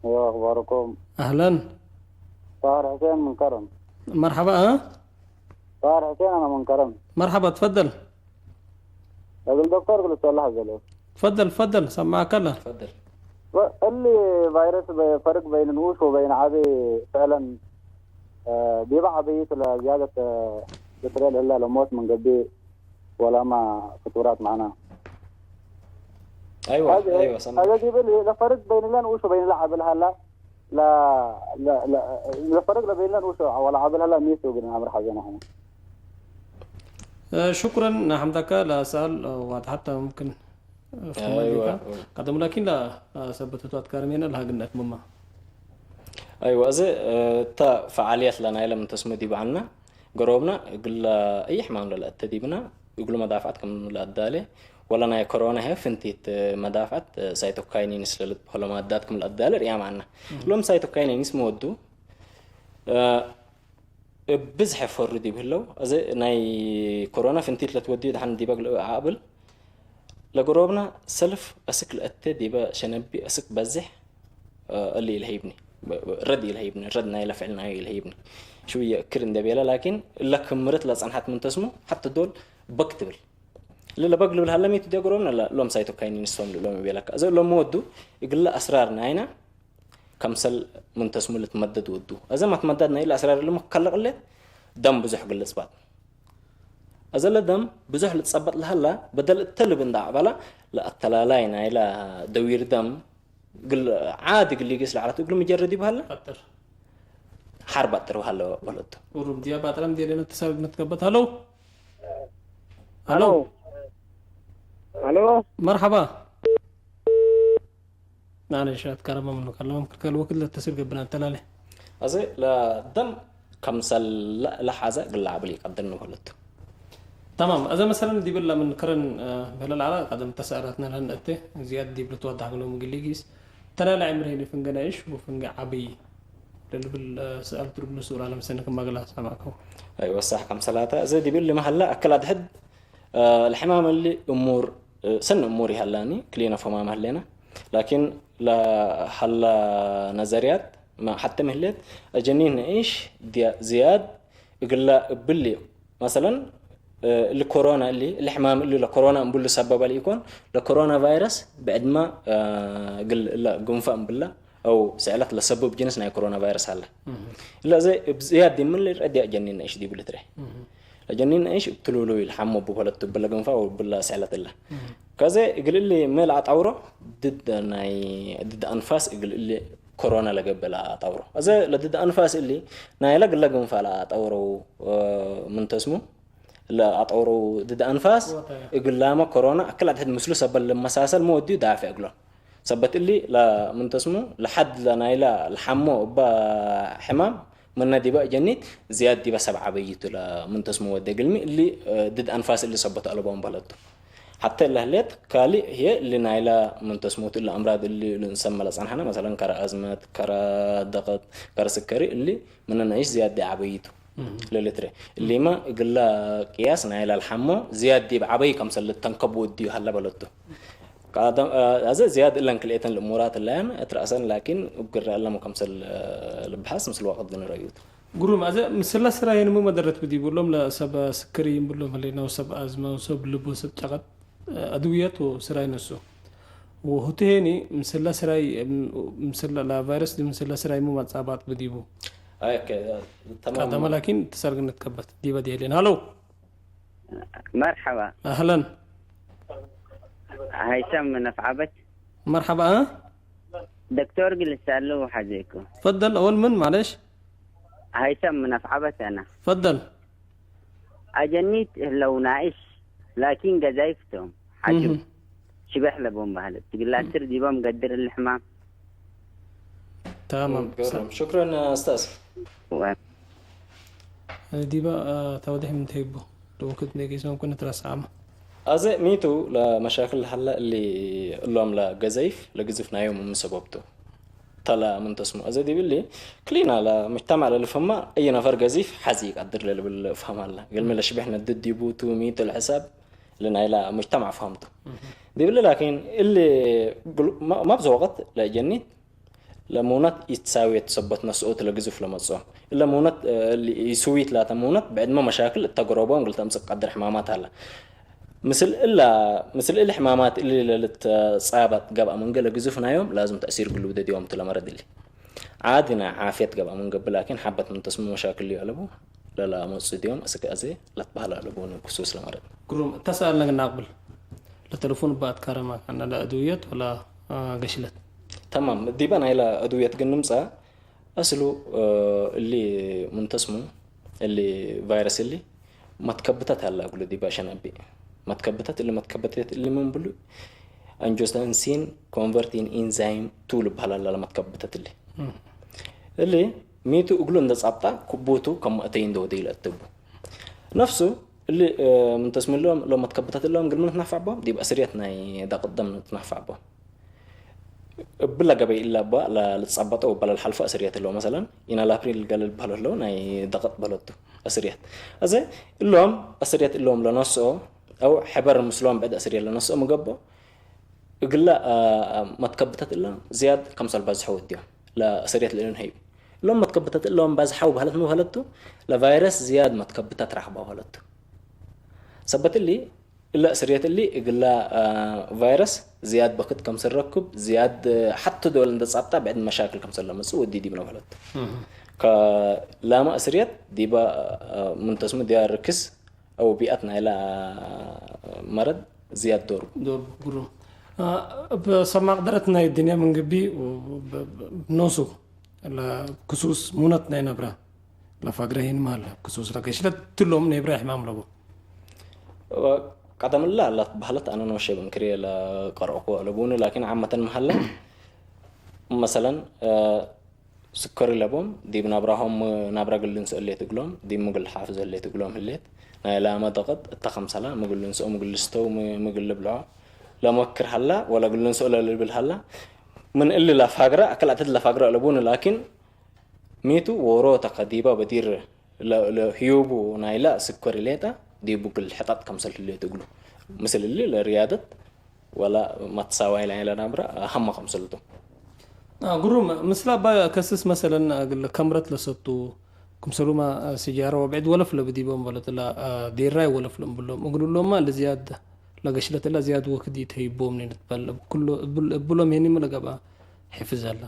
ايوه، اخباركم؟ اهلا. طاهر حسين من كرم. مرحبا، ها؟ طاهر حسين، انا من كرم. مرحبا، تفضل. اقول دكتور، قلت والله زلمه. تفضل، تفضل، سمعك الله. تفضل. ف-، اللي فيروس بي-، فرق بين نؤوس وبين عادي فعلا، آه، بيبقى عبيط لزيادة، آه، بتريل إلا لموت من قبل. ወላመ ፍጡራት መዐና። አይወ፣ አዜ፣ አይወ፣ ሰምዕ። አዜ ዲብል ለፈርቅ በይንለን ውሹ በይንለ ዐብል ሀላ፣ ለ-፣ ለ-፣ ለ-፣ ለፈርቅ ለበይንለን ውሹ ወለ ዐብል ሀላ ሚቱ እግል ነአምር ሐዜነ ሕነ። እ፣ ሹክረን ነሐምደከ ለሰአል፣ እ፣ ዋድሐት ሙምክን፣ እ፣ ፍህመ አይወ፣ ዲከ። አይወ። ቀደም ላኪን ለ-፣ እ፣ ሰበተቱ አትካርሜነ ለሀግነት ምማ። አይወ፣ አዜ፣ እ፣ እተ ፈዓልየት ለናይለ ምን ተስመ ዲብ ዐልነ፣ ገሮብነ እግለ አይ ሕማም ለለአተ ዲብነ፣ እግሉ መዳፍዐት ክም ለአዳሌ፣ ወለ ናይ ኮሮና ህይ ፍንቲት መዳፍዐት ሳይቶካይኒንስ ለልትበህሎ ማዳት ክም ለአዳሌ ርያም ዐልነ። እህ። እሎም ሳይቶካይኒንስ ሚ ወዱ፣ እ፣ እብ ብዝሕ ፈሩ ዲብ ህለው፣ እዚ ናይ ኮሮና ፍንቲት ለትወድዩ ደሐን ዲበ እግል አቅብል፣ ለገሮብና ሰልፍ አስክ ለአቴ ዲበ ሸነቢ አስክ በዝሕ፣ እ፣ እሊ ኢልሀይብኒ፣ ረድ ኢልሀይብኒ፣ ረድ ናይለ ፍዕል ናዩ ኢልሀይብኒ። ሽውየ እክድ እንዴ ቤለ፣ ላኪን እለ ክምርት ለጸንሐት ምን ተስሙ፣ ሐተ ዶል በክ ትብል። እሊ ለበግ ልብል ሀለ ሚ ቱ ዲብ ገሮብነ ለ-፣ ሎም ሳይቶካይኒን ስቶም ልብሎም እቤለከ። እዘ እሎም ወዱ እግለ አስራር ናይነ ከምሰል ምን ተስሙ ልትመደድ ወዱ። እዘ መትመደድ ናይ ለአስራር እሊ መከለቅ እለ ደም ብዙሕ እግል ልጽባጥ። እዘ ለደም ብዙሕ ልትጸበጥ ለሀላ በደል እተ ልብ እንደ አቅበላ ለአተላላይ ናይለ ደዊር ደም እግል ዓዲ እግል ሊጊስ ለዐለት እግል ምጀረድ ይበሀለ። ቀጥር። ሐር ባጥር በሀለ በለቱ። ቁሩብ ዲያ ባጥረም ዴሌነ ተሳብ መትከበት። ሀሎ። ሀሎ። ሀሎ። ሀሎ። መርሐባ። ማለሽ አትከረመ ምኑ ከለመም ክልከል ወክድ ለተስል ገብና ተላለ። አዜ ለደም ከምሰል ለሐዘ እግል ለዐብል ኢቀድር ንበለቱ። ተማም። አዜ መሰለን ዲብለ ምን ክርን፣ እ፣ በለል ዐለ ቀደም ተሰአላትነ ለህን እቴ ዝያድ ዲብ ልትወዳህ እግሎም እግል ሊጊስ ተላለ ዕምር ሄኒ ፍንገ ናይሽ ወፍንገ ዐብይ ለልብል፣ እ፣ ሰአል ትርጉም ሱራለ ምሰኒ ክመ እግል አሰማዕከው። አይወ ሳሕ ከምሰላተ። አዜ ዲብል መሀለ አክል አድሕድ፣ እ፣ ለሕማም እሊ እሙር፣ እ፣ ሰኒ እሙር ይሀላኒ ክሊነ ፈማም ህሌነ። ላኪን ለሀላ ነዘርያት ማ ሐቴ ምህሌት፣ አጀኒን ነኢሽ ዲያ-፣ ዝያድ እግላ እብሊ፣ መሰለን፣ እ፣ እሊ ኮሮና እሊ፣ እሊ ሕማም እሊ ለኮሮና እምብሉ ሰበበ ለኢኮን፣ ለኮሮና ቫይረስ ብዕድመ፣ እ፣ እግል እለ ጉንፋ እምብላ፣ አው ስዕለት ለሰብብ ጅንስ ናይ ኮሮና ቫይረስ ሀለ። እም። እለ ዘይ እብ ዝያድ ዲብ ምን ልርአ ዲያ ጀኒን ነኢሽ ዲብ ልትሬ። እም። ለጀኒን ነኢሽ እብ ትሉሉ ይልሐሙ እብ በለቱ እብለ ግንፋ ወእብለ ስዕለት እለ። እም። ከዘ እግል እሊ ሚ ለአጣውሮ ድድ ናይ ድድ አንፋስ እግል እሊ ኮሮና ለገብእ ለአጣውሮ። አዘ ለድድ አንፋስ እሊ ናይለ ግለ ግንፋ ለአጣውረው፣ እ፣ ምን ተስሙ ለአጠውረው ድድ አንፋስ ወተ። እግላመ ኮሮና አክል አድሕድ ምስሉ ሰበት ልመሳሰል ሚ ወድዩ ዳፌዕ እግሎም። ሰበት እሊ ለ-፣ ምን ተስሙ ለሐድ ለናይለ ለሐሞ እበ ሕማም ምነ ዲበ እጀኒት ዝያድ ዲበ ሰብ ዐበይቱ ለ-፣ ምን ተስሙ ወዴ እግልሚ እሊ፣ እ፣ ድድ አንፋስ እሊ ሰበት አለቦም በለቱ። ሐቴ እለ ህሌት ካልእ ህዬ እሊ ናይለ ምን ተስሙቱ እሊ አምራድ እሊ ልንሰመ ለጸንሐነ መሰለን ከረ አዝመት፣ ከረ ደቅት፣ ከረ ስከሪ እሊ ምነ ነኢሽ ዝያድ ዲ ዐበይቱ። እም። ለልትሬ። እሊመ እግለ ቅያስ ናይለ ለሐሞ ዝያድ ዲብ ዐበይ ከምሰል ልተንከብ ወድዩ ሀለ በለቱ። ቀደም፣ አ-፣ አዘ ዝያድ እለን ክልኤተን ልእሙራት እለን እት ረአሰን ላኪን እብ ግረ እለሙ ከምሰል፣ አ፣ ልብሐስ ምስል ወቅት ንረዩቱ። ግሩም። አዘ ምስለ ስራይን ሙ መደረት ብዲቡ እሎም ለሰብ ስክሪ እምብሎም ህሌነ ወሰብ አዝመ ወሰብ ልብ ወሰብ ጨቀጥ አድውየት ወስራይ ነሱ። ወሁቲ ሄኒ ምስለ ስራይ፣ ምስለ ለቫይረስ ዲ ምስለ ስራይ ሙ መጻባጥ ብዲቡ። አይ፣ ኦኬ፣ ተማም። ቀደመ ላኪን ትሰርግ ንትከበት ዲበ ዴሌን። ሀሎ። መርሐባ። አህለን። ሀይሰም ነፍዓበት። መርሐባ፣ አ? ደክቶር ግልሳሉ ሐዜኩ። ፈደል፣ አወል ምን ማለሽ? ሀይሰም ነፍዓበት አና። ፈደል። አጀኒት ህለው ናእሽ፣ ላኪን ገዛይፍ ቶም። ሐጅም እህ። ሽበሕ ለቦም በህለት። ትግላትር ዲቦም ገድር እሊ ሕማም። ተማም። ገርም። ሹክረን እስታዝ። ወ- ዲበ፣ አ፣ ተውዲሕ ምን ተህቦ? ለወክድ ኔጌሶን ኩን ትረሳማ። አዘ ሚቱ ለመሻክል ሀለ እሊ እሎም ለገዘይፍ ለግዝፍ ናዮም ምን ሰበብቱ። ተላ ምን ተስሙ። አዘ ዲብሊ፣ ክሊና ለሙጅተማዕ ለልፍህማ፣ አይ ነፈር ገዚፍ ሐዚ ይቀድር ለልብል ፍሀም ሀለ። እግልሚ ለሽብሕነ ድድ ዲቡ ቱ፣ ሚቱ ለሕሳብ ለናይላ ሙጅተማዕ ፍሀምቱ። ዲብሊ ላኪን፣ እሊ ግሉ-፣ ማ-፣ ማብዘ ወቅት ለእጀኒት ለሙነት ኢትሳዌት ሰበት ነስኦት ለግዙፍ ለመጽኦ። እለ ሙነት፣ እ፣ እሊ ኢስዊት ላተ ሙነት ብዕድመ መሻክል እተ ገሮቦም እግል ተምጽእ ቀድር ሕማማት ሀለ። ምስል እላ፣ ምስል እሊ ሕማማት እሊ ለልትጻበጥ ገብአ፣ ምን ገለ ግዙፍ ናዮም ላዝም ተእሲር ግሉብ ደድዮም ቱ ለመረድ እሊ። ዓዲ ናይ ዓፍየት ገብአ ምን ገብእ፣ ላኪን ሐበት ምን ተስሙ መሻክል ልዩ አለቡ፣ ለላመጽኡ ድዮም እስክ አዜ ለትበህል አለቡ ምን ክሱስ ለመረድ። ግሩም፣ እተ ሰአል ነግና አቅብል። ለተለፎን እበ አትካረመ፣ አነ ለአድውየት ወላ፣ አ፣ ገሽለት? ተማም፣ ዲበ ናይለ አድውየት ግን ንምጸ፣ አስሉ፣ እ፣ እሊ ምን ተስሙ፣ እሊ ቫይረስ እሊ መትከብተት ሀለ እግሉ ዲበ ሸነቢ። መትከብተት፣ እሊ መትከብተት እሊ ምን ብሉ፣ አንጆተንሲን ኮንቨርቲን ኢንዛይም ቱ ልበሀል ሀለ ለመትከብተት እሊ። እም። እሊ ሚቱ እግሉ እንደ ጻብጣ ክቡቱ ከም እተይ እንደ ወደ ይለጥቡ። ነፍሱ እሊ፣ እ፣ ምን ተስሙ እሎም፣ ሎም መትከብተት እሎም እግል ምን ትናፋዕ ቦም፣ ዲብ አስርየት ናይ ደቅደም ትናፋዕ ቦም። እብለ ገበይ እለ እበ ለልትጸበጠው እበ ለልሐልፎ አስርየት ህለው። መሰለን፣ ኢናላፕሪል ገሌ ልበህሎ ህለው ናይ ደቀጥ በለቱ አስርየት። አዜ እሎም አስርየት እሎም ለነስኦ አው ሕበር ምስሎም ብዕድ አስርየት ለነስኦ ምገብኦ፣ እግለ፣ አ፣ መትከብተት እለ ዝያድ ከምሰል ባዝሐው እዲዮም ለአስርየት ለእለን ሀዩ። እሎም መትከብተት እሎም ባዝሐው በህለት ምን በህለቱ፣ ለቫይረስ ዝያድ መትከብተት ራክባው በህለቱ። ሰበት እሊ፣ እለ እስርየት እሊ እግላ፣ አ፣ ቫይረስ ዝያድ በክት ከምሰል ረክብ፣ ዝያድ ሐቱ ዶል እንደ ጻብጣ ብዕድ መሻክል ከምሰል ለመጽእ ወዲ ዲብነ በህለት። እህ። ከላመ እስርየት ዲበ፣ አ፣ ምን ተስሙ ዲያ ርክስ አው ቢአት ናይላ መረድ ዝያድ ዶር። ዶር ግሩም። አ፣ እብ ሰማቅ ደረት ናይ ድንያ ምን ግቢ ብ-፣ ብ-፣ ኖሱ ለክሱስ ሙነት ናይ ነብረ ለፋግረ ሂን መሀለ፣ ክሱስ ለገሽለት ትሎም ኔብረ ሕማም ለቡ። ቀደምላ ላት በህለት አነ ኖሼ ብንክርየ ለቀርኦኮ ለቡኒ፣ ላኪን ዓመተን መሀለ፣ መሰለን፣ አ፣ ስከሪ ለቦም ዲብ ናብራሆም ናብራ ግል ንስኦ ህሌት እግሎም፣ ዲብ ምግል ሓፍዝ ህሌት እግሎም ህሌት፣ ናይ ላመ ደቀጥ እተ ከምሰላ ምግል ንስኦ፣ ምግል ልስተው፣ ም-፣ ምግል ልብልዖ ለመክር ሀላ፣ ወለ ግል ንስኦ ለልብል ሀላ፣ ምን እሊ ለፋግረ፣ አክል አተት ለፋግረ ለቡኒ፣ ላኪን፣ ሚ ቱ ዎሮተ ከዲበ በዲር ለ-፣ ለህዩቡ ናይለ ስኮር ሌጠ ዲቡ እግል ሕጠጥ ከምሰል ህሌት እግሉ። ምስል እሊ ለርያደት ወላ መትሳዋይ ናይለ ናብረ ሀመ ከምሰልቱ። አ፣ ግሩም። ምስል አባ ከስስ መሰለን እግል ከምረት ለሰቱ፣ ክምሰሉማ፣ አ፣ ሲጃረ ወብዕድ ወለፍ ለብዲቦም በለትላ፣ አ፣ ዴራይ ወለፍ ለእምብሎም። እግሉ ሎማ ለዝያድ ለገሽለት እለ ዝያድ ወክድ ኢተህይቦም ኔ ልትበል። እብ ኩሎ-፣ እብ-፣ እብሎም ሄኒም ለገብአ ሕፍዝ ሀላ።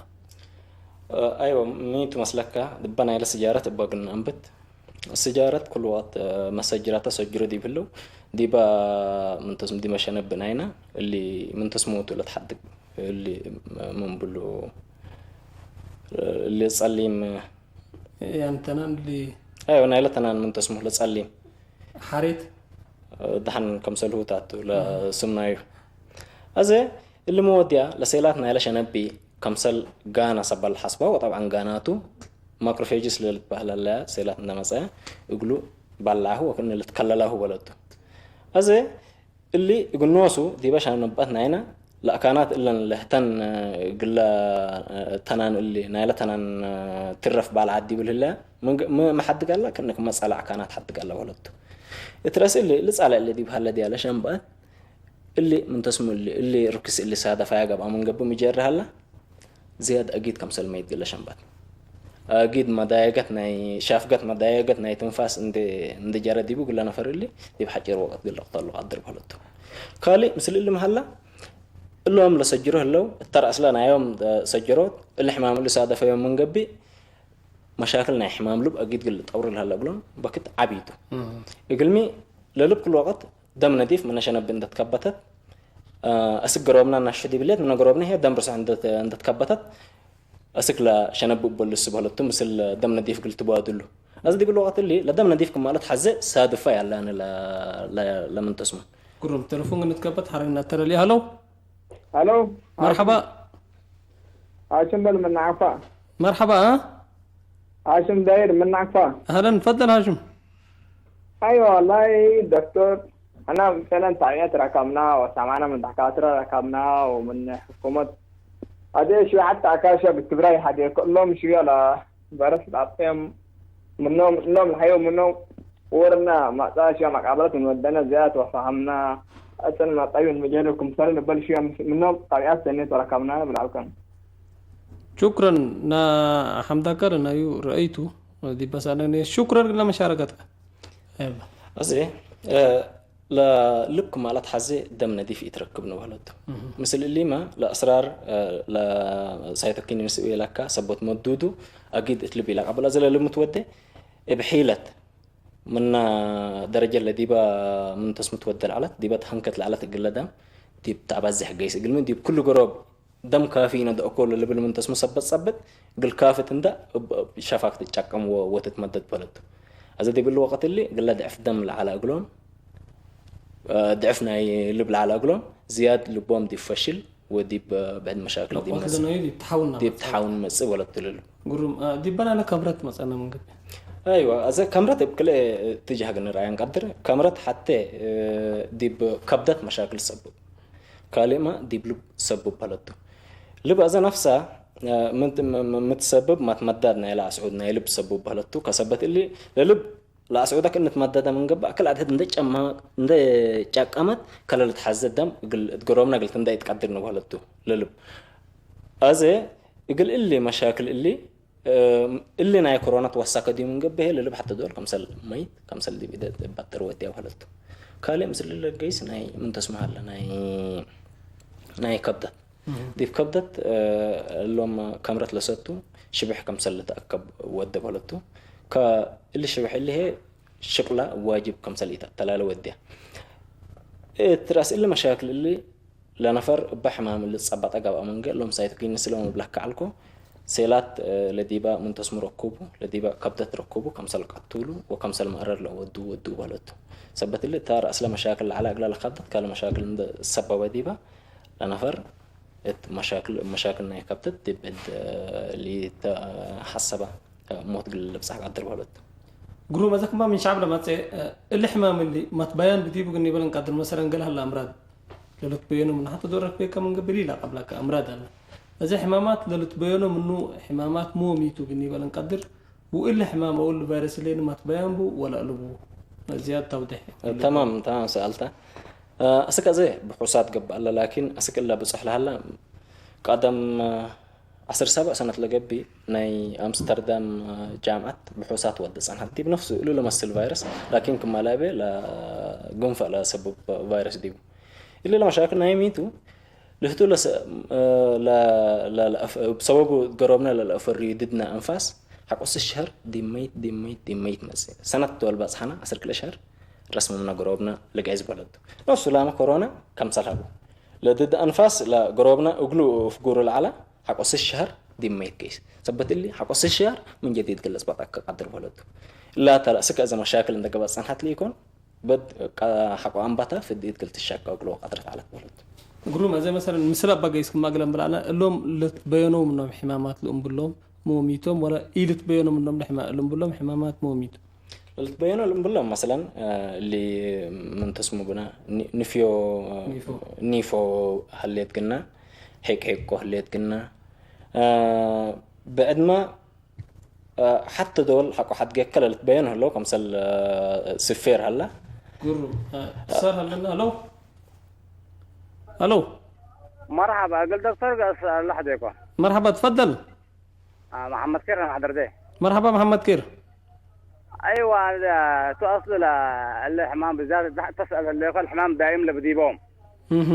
አይወ፣ ሚ ቱ መስለከ? ድበ ናይለ ስጃረት እበ እግል ነአንብት። ስጃረት ኩሉ ወቅት መሰጅራተ ሰጅሮ ዲብ ህለው፣ ዲበ ምን ተስም ዲመ ሸነብ ናይነ፣ እሊ ምን ተስሞቱ ለትሐድግ፣ እሊ ምን ብሉ፣ እሊ ጸሊም፣ ያን ተናን እሊ፣ አይወ፣ ናይለ ተናን ምን ተስሙ ለጸሊም። ሐሬት። ደሐን ከምሰልሁ ታቱ ለስምናዩ። አዜ እሊ መወድያ ለሴላት ናይለ ሸነቢ ከምሰል ጋና ሰበል ሐስባ፣ ወጠብዓን ጋናቱ ማክሮፌጅስ ለልትበህል ለያ ሴላት እንደ መጸአ እግሉ በላሁ ወክእነ ልትከለላሁ በለቱ። አዜ እሊ እግል ኖሱ ዲበ ሸነብአት ናይነ ለአካናት እለን ለህተን እግለ ተናን እሊ ናይለ ተናን ትረፍ ባልዓት ዲብል ህለ ምን ግ-፣ ም-፣ መሐድግ አለ ክእነ ክመ ጸለ አካናት ሐድግ አለ በለቱ። እት ረአስ እሊ፣ እሊ ጻለ እሊ ዲብ ሀለ ዲያለ ሸንበአት እሊ ምን ተስሙ እሊ፣ እሊ ርክስ እሊ ሳደፋያ ገብአ ምን ገብእ ምጀሪ ሀለ፣ ዝያድ አጊድ ከምሰል መይት ግለ ሸንበአት። አጊድ መዳየገት ናይ ሻፍገት፣ መዳየገት ናይ ትንፋስ እንዴ፣ እንዴ ጀረ ዲቡ ግለ ነፈር እሊ ዲብ ሐጪር ወቀት ግለ ቅተሉ ቀድር በለቱ። ካልእ ምስል እሊ መሀላ እሎም ለሰጅሮ ህለው እተ ረአስለ ናዮም ሰጅሮት እሊ ሕማም እሊ ሳደፈዮም ምን ገብእ መሻክል ናይ ሕማም ልብ አጊድ ግል ጠውር ለሀለ እግሎም በክት ዐቢ ቱ። እም። እግልሚ ለልብ ክል ወቀት ደም ነዲፍ ምነ ሸነብ እንደ ትከበተት፣ አ፣ አስክ ገሮብና ናሹ ዲብሌት ምነ ገሮብና ህዬ ደም ርሱሕ እንደ፣ እንደ ትከበተት አስክ ለሸነብ እቦ ልስብ ሀለቱ ምስል ደም ነዲፍ ግል ትባድሉ። አዚ ዲብል ወቀት እሊ ለደም ነዲፍ ክም ማለት ሐዜ ሳድፋ ያላኒ ለ-፣ ለ-፣ ለምን ተስሙ። ግሩም፣ ቴሌፎን እንድትከበት ሐረግ እናተለል። ሀሎ። ሀሎ። መርሐባ። ሐሽም በል ምን ነዐፋ። መርሐባ፣ አ? ሐሽም ዳይር ምን ነዐፋ። አህለን፣ ፈደል ሐሽም። አይዋ፣ ወላሂ ዶክተር፣ አና ምሰለን ታዕየት ረከብና ወሰማዕና ምን ደካትረ ረከብና ወምን ሕኩመት። አዜ ሽዊ ሐታ አካሸ ብትብራይ ሐዴ ክእሎም ሽዊ ለ በረስ ላጤም ምኖም፣ እሎም ለሐየው ምኖም ወርና ማጻ ሽያ መቃበለት ምን ወደነ ዝያት ወፈሀምና። አሰን ማጻዩ እንመጀር ክምሰል ንበል ሽያ ምስ-፣ ምኖም ጣቢዓት ሰኔት ወረከብና ብልአልከን። ሹክረን ና ሐምዳከር ናዩ ረአይቱ ዲበሳለኔ። ሹክረን ለመሻረከትከ። አዜ፣ እ፣ ለልብ ክማላት ሐዜ ደም ነዲፍ ኢትረክብ ንበህለቱ። እህ። ምስል እሊመ ለአስራር፣ እ፣ ለሳይቶኪን ንስእቤ ለካ ሰቦት መዱዱ አጊድ እት ልብ ኢለቀብል። አዜ ለልብ ምትወዴ እብ ሒለት ምነ ደረጀ ለዲበ ምን ተስምት ወደ ለዐለት፣ ዲበ ተሀንከት ለዐለት እግለ ደም ዲብ ተአባዝሕ ገይስ። እግልሚ ዲብ ክሉ ገሮብ ደም ካፊ ኢነደአኮ ለልብል ምን ተስሙ ሰበት ጸብጥ፣ እግል ካፍት እንደ እብ፣ እብ ሸፋክ ትጨቀም ወ-፣ ወትትመደድ በለቱ። አዜ ዲብ እሊ ወቀት እሊ እግለ ድዕፍ ደም ለዐለ እግሎም፣ አ፣ ድዕፍ ናይ ልብ ለዐለ እግሎም፣ ዝያድ ልቦም ዲብ ፈሽል ወዲብ፣ አ፣ ብዕድ መሻክል ዲብ ለቆት መጽእ፣ ለነዩ ዲብ ተሓውና ዲብ መጽእ። ተሓውን መጽእ በለቱ ልሉ። ግሩም፣ አ፣ ዲበና ለከምረት መጸና ምን ገብእ? አይዋ፣ አዜ ከምረት እብ ክልኤ እትጃህ ግን ንርአያ እንቀድር። ከምረት ሐቴ፣ እ፣ ዲብ ከብደት መሻክል ትሰብብ፣ ካልእመ ዲብ ልብ ትሰብብ በለቱ። ልብ አዘ ነፍሰ፣ እ፣ ምን ት-፣ ም-፣ ም-፣ ምትሰብብ ማትመዳድ ናይለ አስዑድ ናይ ልብ ሰቡብ በህለቱ። ከሰበት እሊ ለልብ ለአስዑደ ክእን ትመደደ ምን ገብእ፣ ክል አድሕድ እንዴ ጨማ-፣ እንዴ ጨቀመት ከለ ልትሐዘ ደም እግል እት ገሮብነ እግል ትንደእ ኢትቀድር ንበህለቱ ለልብ። አዜ እግል እሊ መሻክል እሊ፣ እ፣ እሊ ናይ ኮሮና ትወሰከ ዲብ ምን ገብእ፣ ለልብ ሐተ ዶል ከምሰል መይት፣ ከምሰል ዲብ ኢደ ባጥር ወድያ በህለቱ። ካልእ ምስል ለገይስ ናይ ምን ተስመ ሀለ፣ ናይ፣ ናይ ከብደት። እህ። ዲብ ከብደት፣ እ፣ እሎም ከምረት ለሰቱ ሽብሕ ከምሰል ልትአከብ ወደ በህለቱ። ከእሊ ሽብሕ እሊ ህዬ ሽቅለ ዋጅብ ከምሰል ኢተአተላለ ወድያ። እት ረአስ እሊ መሻክል እሊ ለነፈር እበ ሕማም እሊ ጸበጠ ገብአ መንገ እሎም ሳይቶኪንስ እሎም እብለከ ዐልኮ። ሴላት፣ እ፣ ለዲበ ምን ተስሙ ረኩቡ፣ ለዲበ ከብደት ረኩቡ ከምሰል ቀቱሉ ወከምሰል መአረር ለአወዱ ወዱ በህለቱ። ሰበት እሊ እተ ረአስለ መሻክል ለዐለ እግለ ለከብደት ካልእ መሻክል እንደ ሰበበ ዲበ ለነፈር እት መሻክል፣ መሻክል ናይ ከብደት ዲብ እድ ሊተሐሰበ ሞት እግል ልብጸሕ ቀድር በህለት። ግሩም፣ አዜ ክማ ምን ሸዐብ ለመጽአ እሊ ሕማም እሊ መትበያን ብዲቡ እግል ኒበል እንቀድር። መሰለን ገሌ ሀለ አምራድ ለልትበየኖ ምኑ ሐተ ዶል ረክቤከ ምን ገብእ ኢለአቀብለከ አምራድ ሀለ። አዜ ሕማማት ለልትበየኖ ምኑ ሕማማት ሞሚቱ እግል ኒበል እንቀድር። ወእሊ ሕማም አው እሊ ቫይረስ እሊ ንመትበያን ቡ ወለአልቡ? ዝያድ ተውዴሕ። ተማም፣ ተማም ሰአልተ። አ፣ አስክ አዜ ብሑሳት ገብአ ለ፣ ላኪን አስክ እለ ብጾሕ ለሀለ ቀደም ዐስር ሰብዕ ሰነት ለገብእ ናይ አምስተርዳም ጃምዐት ብሑሳት ወደ ጸንሐት ዲብ ነፍሱ እሉ ለመስል ቫይረስ፣ ላኪን ክማ ለአቤ ለጉንፈዕ ለሰብብ ቫይረስ ዲቡ። እሊ ለመሻክል ናይ ሚቱ ልህቱ ለሰ-፣ ለ-፣ ለ-፣ ለአፍ-፣ ሰበቡ ገሮብነ ለለአፈርዩ ድድነ አንፋስ ሐቆ ስስ ሸህር ዲብ መይት፣ ዲብ መይት፣ ዲብ መይት መጽእ። ሰነት ዶል በጽሐነ ዐስር ክልኤ ሸህር ረስምምነ ገሮብነ ልግዕዝ በለቱ። ነፍሱ ላመ ኮሮና ከምሰል ሀቡ። ለድድ አንፋስ ለገሮብነ እግሉ ፍጉሩ ለዐለ ሐቆ ስስ ሸህር ዲብ መይት ገይስ። ሰበት እሊ ሐቆ ስስ ሸህር ምን ጀዲድ ግልጽ በጠቅ ቀድር በለቱ። እላ ተረእስከ እዘ መሻክል እንደ ገብአ ጸንሐት ለኢኮን፣ በድ ቀ-፣ ሐቆ አንባታ ፍድ ኢትክል ትሸቀቅ ለወቀት ርትዐለት በህለት። ግሩም፣ አዜ መሰለን ምስል አባ ገይስ ክማ እግለን ብላነ፣ እሎም ልትበየኖ ምኖም ሕማማት ልእምብሎም ሞሚቶም፣ ወለ ኢልትበየኖ ምኖም ለሕማ-፣ ልእምብሎም ሕማማት ሞሚቱ። ልትበየኖ ልእምብሎም መሰለን፣ እ፣ እሊ ምን ተስሙ ብና፣ ኒ-፣ ንፍዮ፣ ኒፎ። ኒፎ ህሌት ግና፣ ሒቅ ሒቆ ህሌት ግና፣ እ፣ ብዕድመ ሐተ ዶል ሐቆ ሐድጌከ ለልትበየን ህለው፣ ከምሰል ስፌር ሀለ። ግሩም። እሰር ሀለና። ሀለው። ሀለው። መርሐባ፣ እግል ዶክተር ገስ ለሐዴኮ። መርሐባ፣ ትፈደል። አ፣ መሐመድ ኬር ነሐደርዴ። መርሐባ መሐመድ ኬር። አይዋ፣ ቱ አስሉ ለ-፣ እለ ሕማም ብዛት ተስአል ህሌኮ፣ ሕማም ዳይም ለብዲቦም። እህ።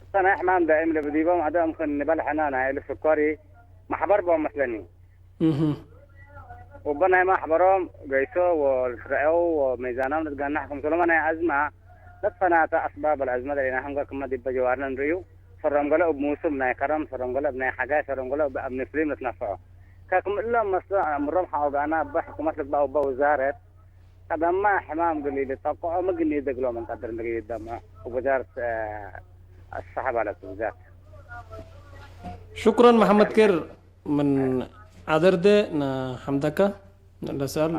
እተ ናይ ሕማም ዳይም ለብዲቦም አደ እምክን ንበል ሕነ ናይ እሊ ስኮሪ መሕበር ቦም መስለኒ። እህ። ወበ ናይ መሕበሮም ገይሶ ወልትረአው ወሜዛኖም ልትገናሕ ክምሰሎመ ናይ አዝመ ለትፈናተ አስባብ ለአዝመ ደሌናሆም ገር ክመ ዲበ ጀዋርነ እንርእዩ። ሰሮም ገለ እብ ሙሱም ናይ ከረም፣ ሰሮም ገለ እብ ናይ ሐጋይ፣ ሰሮም ገለ እብ አምኒ ፍሊም ልትነፈዖ። ከክም እሎም መስሎ አእምሮም ሐቆ ገአና እበ ሕኩመት ልግበእ ወበ ውዛረት ቀደመ ሕማም እግል ኢልጠቅዖ ምግኒ እግሎም እንቀድር እንዴ ኢልደምዖ ወወዛረት፣ እ፣ አሰሐ ባለት ብዛት። ሹክረን መሐመድ ኬር ምን ዐደርዴ ነሐምደከ ለሰአል።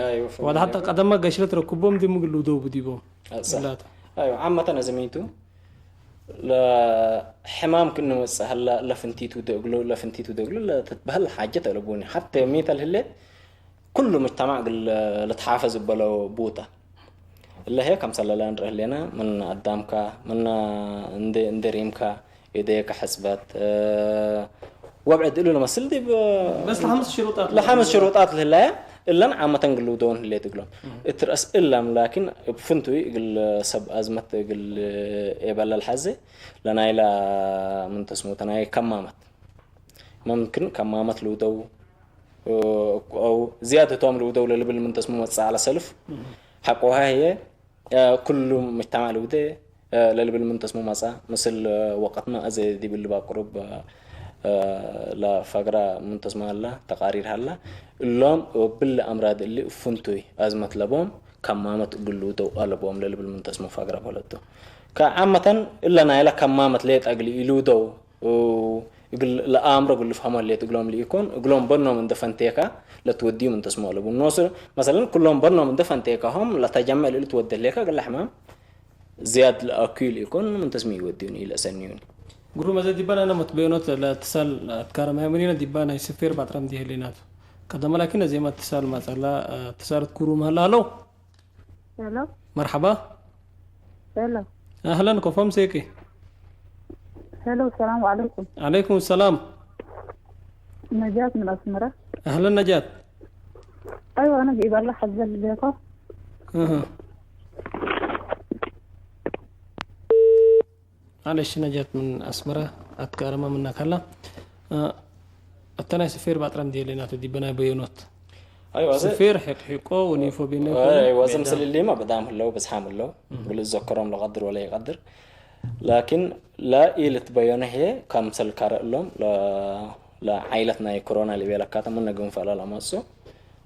አይወ፣ ወደ ሐታ ፈንጀበ። ቀደመ ገሽለት ረክቦም ዲብ ምግል ውደው ብዲቦም። አሰ-፣ ላተ። አይወ፣ ዓመተን አዘሚቱ ለሕማም ክንመጽእ ሀላ ለፍንቲቱ ደግሎ፣ ለፍንቲቱ ደግሎ ለትትበህል ሓጀት አለቡኒ። ሐቴ ሚተል ህሌት ኩሉ ምጅተማዕ እግል ልትሓፈዝ እበለው ቡተ። እለ ህዬ ከምሰለ ለእንርእ ህሌነ፣ ምን አዳምከ፣ ምን እንዴ፣ እንዴ ሪምከ፣ እዴከ ሕጽበት፣ እ፣ ወብዕድ እሉ ለመስል ዲብ፣ በስ ለሐምስ ሽሩጣት ለሐምስ ሽሩጣት ለህላየ፣ እለን ዓመተን ግልውደውን ህሌት እግሎም። እም። እት ረአስ እለም ላኪን እብ ፍንቱይ እግል ሰብ አዝመት እግል ኤበለል ሐዜ፣ ለናይላ ምን ተስሙተ ናይ ከማመት። መምክን ከማመት ልውደው፣ አው ዝያድ ህቶም ልውደው ለልብል ምን ተስሙ መጽአ ዐለ ሰልፍ። እህ። ሐቆሃ ህዬ፣ አ፣ ኩሉ ምጅተማዕ ልውዴ፣ አ፣ ለልብል ምን ተስሙ መጽአ። ምስል፣ አ፣ ወቀትመ አዜ ዲብ እሊ ባቅሩብ፣ አ፣ ለፈግራ ምን ተስሙ ሀላ፣ ተቃሪር ሀላ። እሎም እብሊ አምራድ እሊ ፍንቱይ አዝመት ለቦም ከማመት እግል ልውደው አለቦም ለልብል ምን ተስሙ ፈግራ በለቱ። ከዓመተን እለ ናይለ ከማመት ሌጠ እግል ኢልውደው እግል ለአምሮ እግል ልፍሀሞ ህሌት እግሎም ለኢኮን፣ እግሎም በኖም እንደ ፈንቴካ ለትወድዩ ምን ተስሞ አለቡ። ኖሱ መሰለን፣ ኩሎም በኖም እንደ ፈንቴካሆም ለተጀመዕ ለልትወደ ህሌከ፣ እግለ ሕማም ዝያድ ለአኩዩ ለኢኮን፣ ምን ተስሞ ይወድዩኒ፣ ኢለአሰንዩኒ። ግሩም፣ አዜ ዲበ ናይነ መትበዮኖት ለእትሳል አትካረማየ ምኒነ ዲበ ናይ ስፌር ባጥራም ዲህ ህሌናቱ። ቀደመ ላኪን አዜመ እትሳል ማጸላ፣ እትሳል እት ግሩም ሀላ። ሀሎ። ሄሎ። መርሐባ። ሄሎ። አህለን ኮፎም ሴቂ። ሄሎ፣ ሰላም አለይኩም። አለይኩም ሰላም። ነጃት ምን አስመራ። አህለን ነጃት። አይዋ፣ አነ ጊባላ ሐዘል ቤኮ። እህ። ማለሽ ነጃት ምን አስመራ አትካረማ ምና ካላ፣ እ፣ አተናይ ስፌር ባጥራም ዲየ ሌናተ ዲበናይ በዮኖት። አይዋ፣ ዘ-፣ ስፌር ሕቅ ሕቆ ወኒፎ ቢነ አይ፣ ኮነ ወዘም ሜዳ። ስልሌማ በጣም ህለው፣ በዝሓም ህለው። እም። ብልዘከሮም ለቀድር ወለ ይቀድር። ላኪን ላ ኢልትበዮነ ህዬ ከምሰል ካረ እሎም ለ-፣ ለዓይለት ናይ ኮሮና ሊቤለካተ ምነ ግንፈላ ለመጹ።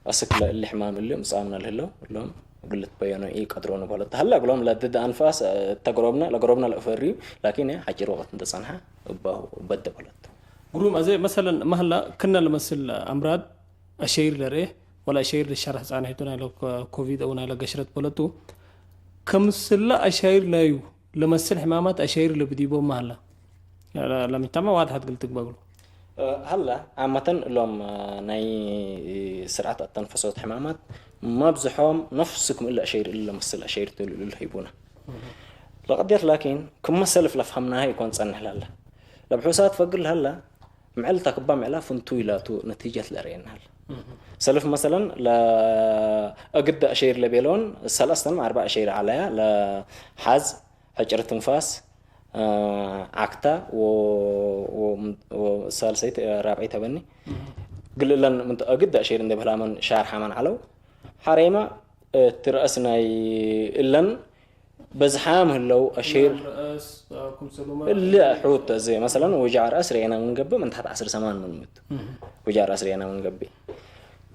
አስክ ለእሊ ሕማም እሊ ምጻምነ ለህለው እሎም እግል ልትበየኖ ኢቀድሮ ንበሎ። ተሀለ እግሎም ለድድ አንፋስ፣ እ፣ ተገሮብነ፣ ለገሮብነ ለእፈርዩ፣ ላኪን ሐጪር ወቅት እንተ ጸንሐ እባሁ በደ በሎት። ግሩም፣ አዜ መሰለን መህላ ክነ ለመስል አምራድ አሸይር ለርኤ ወለ አሸይር ልሸረሕ ጻንሒቱ ናይለ ኮ-፣ ኮቪድ አው ናይለ ገሽረት በለቱ፣ ከምስለ አሻይር ላዩ ለመስል ሕማማት አሻይር ለብዲቦም ሀላ። ለ-፣ ለምጅተመዕ ዋድሐት እግል ትግበእ እግሉ። እ፣ ሀላ፣ ዓመተን እሎም፣ እ፣ ናይ ስርዓት አተንፈሶት ሕማማት መብዝሖም ነፍስ ክም እለ አሻይር እሊ ለመስል አሻይር ቱ ልብል ህይቡነ። እህ። ለቀድየት ላኪን፣ ክመ ሰልፍ ለፍሀምናሀ ኢኮን ጸንሕ ለሀለ። ለብሑሳት ፈግር ለሀለ፣ ምዕል ተክባ ምዕላ ፍንቱይ ላቱ ነቲጀት ለርኤና ሀለ። እህ። ሰልፍ መሰለን፣ ለእግድ አሻይር ለቤለውን ሰለስተን አርበዕ አሻይር ዐለያ፣ ለሐዝ፣ ሕጭር ትንፋስ፣ አ፣ ዓክታ ወ-፣ ወ-፣ ወሳልሰይት፣ ራብዐይት አበኒ። እህ። ግልለን ምንተ እግድ አሼር እንዴ በህላመን ሻር ሐማን ዐለው። ሐሬማ፣ እ፣ ትረአስ ናይ እለን በዝሓም ህለው አሼር ምናም ረአስ፣ አ፣ ኩምሰሉመ እሊ ሑት ተዜ መሰለን ወጃዕ ረአስ ርኤና ምን ገብእ ምን ተሐት ዐስር ሰማን ምን ምት። እህ። ወጃዕ ረአስ ርኤና ምን ገብእ።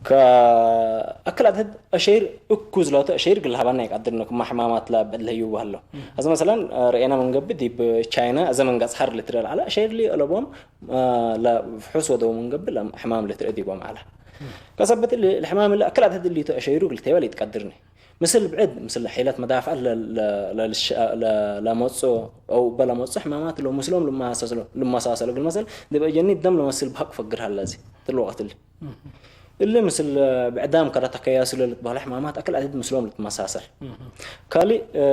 ከአክል አድህድ አሸይር እኩዝ ሎተ አሸይር ግል ሀባና ይቀድር ነው። ክማ ሕማማት ለብዕድ ለህዩ በህለው። እም። አዘ መሰለን፣ አ፣ ረኤና ምን ገብእ ዲብ ቻይና አዘ መንገጽ ሐር ልትረል ዐለ አሸይር ሊ አለቦም፣ አ፣ ለፍሑስ ወደው ምን ገብእ ለሕማም ልትረአ ዲቦም ዐለ። እም። ከሰበት እሊ ለሕማም እለ አክል አድህድ እሊቱ አሸይሩ ግል ቴበል ይትቀድርኒ። ምስል ብዕድ፣ ምስል ሒለት መዳፍዐት ለ-፣ ለ-፣ ለልሸ-፣ ለ-፣ ለመጽኦ አው በለመጽኦ ሕማማት ሎ ምስሎም ልመሳሰሎ፣ ልመሳሰሎ። እግል መሰል ዲብ አጀኒት ደም ለመስል በሐቅ ፈግር ሀለ እዚ ትል ወቅት እሊ። እህ። እሊ ምስል ብዕዳም ከረ ተከያሱ ለልትበህለ ሕማማት አክል አድህድ ምስሎም ልትመሳሰል። እህ። ካልእ፣ እ፣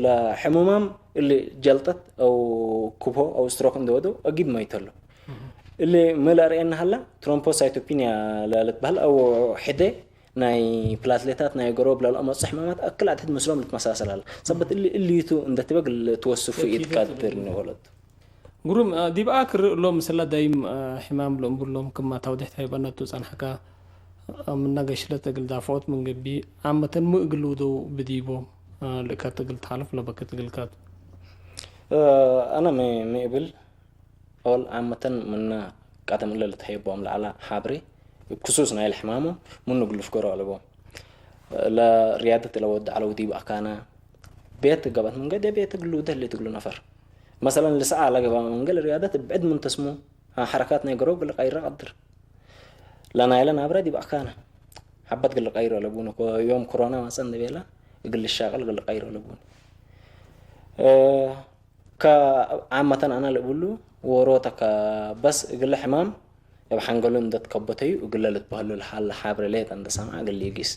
ለሕሙማም እሊ ጀልጠት አው ክብሆ አው ስትሮክ እንዴ ወደው አጊድ መይተሎ። እህ። እሊ ሚ ለአርኤና ሀለ፣ ትሮምቦሳይቶፒንያ ለልትበህል አው ሕዴ ናይ ፕላትሌታት ናይ ገሮብ ለለአመጹ ሕማማት አክል አድህድ ምስሎም ልትመሳሰል ሀለ። ሰበት እሊ እሊቱ እንዴ ትበ እግል ትወስፉ እኪ ኢትቀድር ትብል። ንበለቱ። ግሩም፣ አ፣ ዲብ አክር እሎም ምስለ ዳይም፣ አ፣ ሕማም ለእምብሎም ክማ ታውዴሕ ተሀይበነቱ ጸንሐከ፣ አ፣ ምነ ገሽለት እግል ዳፍዖት ምን ገብእ፣ ዓመተን ሚ እግል ልውደው ብዲቦም፣ አ፣ ልእከት እግል ተሓልፍ ለበክት እግልከት? አ፣ አነ ሚ፣ ሚ እብል፣ ኦል ዓመተን ምነ ቀደም እለ ልትሀይቦም ለዐለ ሐብሬ፣ እብ ክሱስ ናይለ ሕማሞም ምኑ እግል ልፍገሮ አለቦም። ለርያደት ለወድ ዐለው ዲብ አካነ ቤት ገብአት ምን ገዴ ቤት እግል ልውደ ህሌት እግሉ ነፈር። መሰለን፣ ልሰዓ ለገብአ መንገል ርያደት እብ ብዕድ ምን ተስሙ፣ ሐረካት ናይ ገሮብ እግል ቀይረ ቀድር። ለናይለ ናብረ ዲብ አካነ ሐበት እግል ቀይሮ ለቡነ፣ ኮ-፣ ዮም ኮሮና መጸ እንዴ ቤለ እግል ልሻቅል እግል ቀይሮ ለቡነ። እ፣ ከዓመተን አነ ለእብሉ ወሮተ ከበስ እግለ ሕማም እብ ሐንገሉ እንዴ ትከበተዩ እግለ ልትበህሉ ለሀለ ሐብሬ ሌጠ እንዴ ሰምዐ እግል ሊጊስ።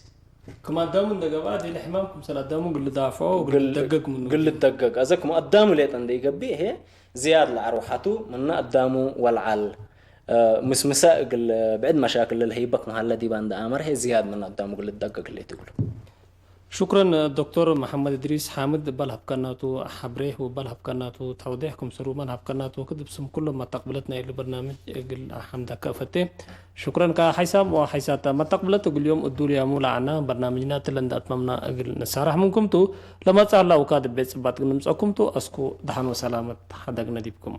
ክም አዳሙ እንዴ ገብአ፣ ዲለ ሕማም ክምሰል አዳሙ እግል ልዳፍዖ፣ እግል እግል፣ ልደገግ ምኑ። እግል ልደገግ። አዘ ክም አዳሙ ሌጠ እንዴ ኢገብእ፣ ህዬ ዝያድ ለአርወሐቱ ምነ አዳሙ ወለዐል፣ እ፣ ምስምሰ እግል ብዕድ መሻክል ለልሀይበክ መሀለ ዲበ እንዴ አመረ፣ ህዬ ዝያድ ምነ አዳሙ እግል ልደገግ ህሌት እግሉ። ሹክረን ዶክቶር መሐመድ እድሪስ ሓምድ እበ ለሀብከናቱ ሐብሬ ወእበ ለሀብከናቱ ተውዴሕ ክምሰል ወመ ለሀብከናቱ ወክድ እብ ስም ኩሎም መተቅብለት ናይ እሊ በርናምጅ እግል አሐምደከ እፈቴ። ሹክረን ከሓይሳም ወሓይሳት መተቅብለት እግል ዮም እዱልያሙ ለዐና በርናምጅና እትለ እንደ አትመምና እግል ንሳረሕ ምንኩም ቱ። ለመጽእ ሀላ ውካድ እቤ ጽባጥ እግል ንምጽአኩም ቱ። አስኩ ደሐን ወሰላመት ሐደግነ ዲብኩም።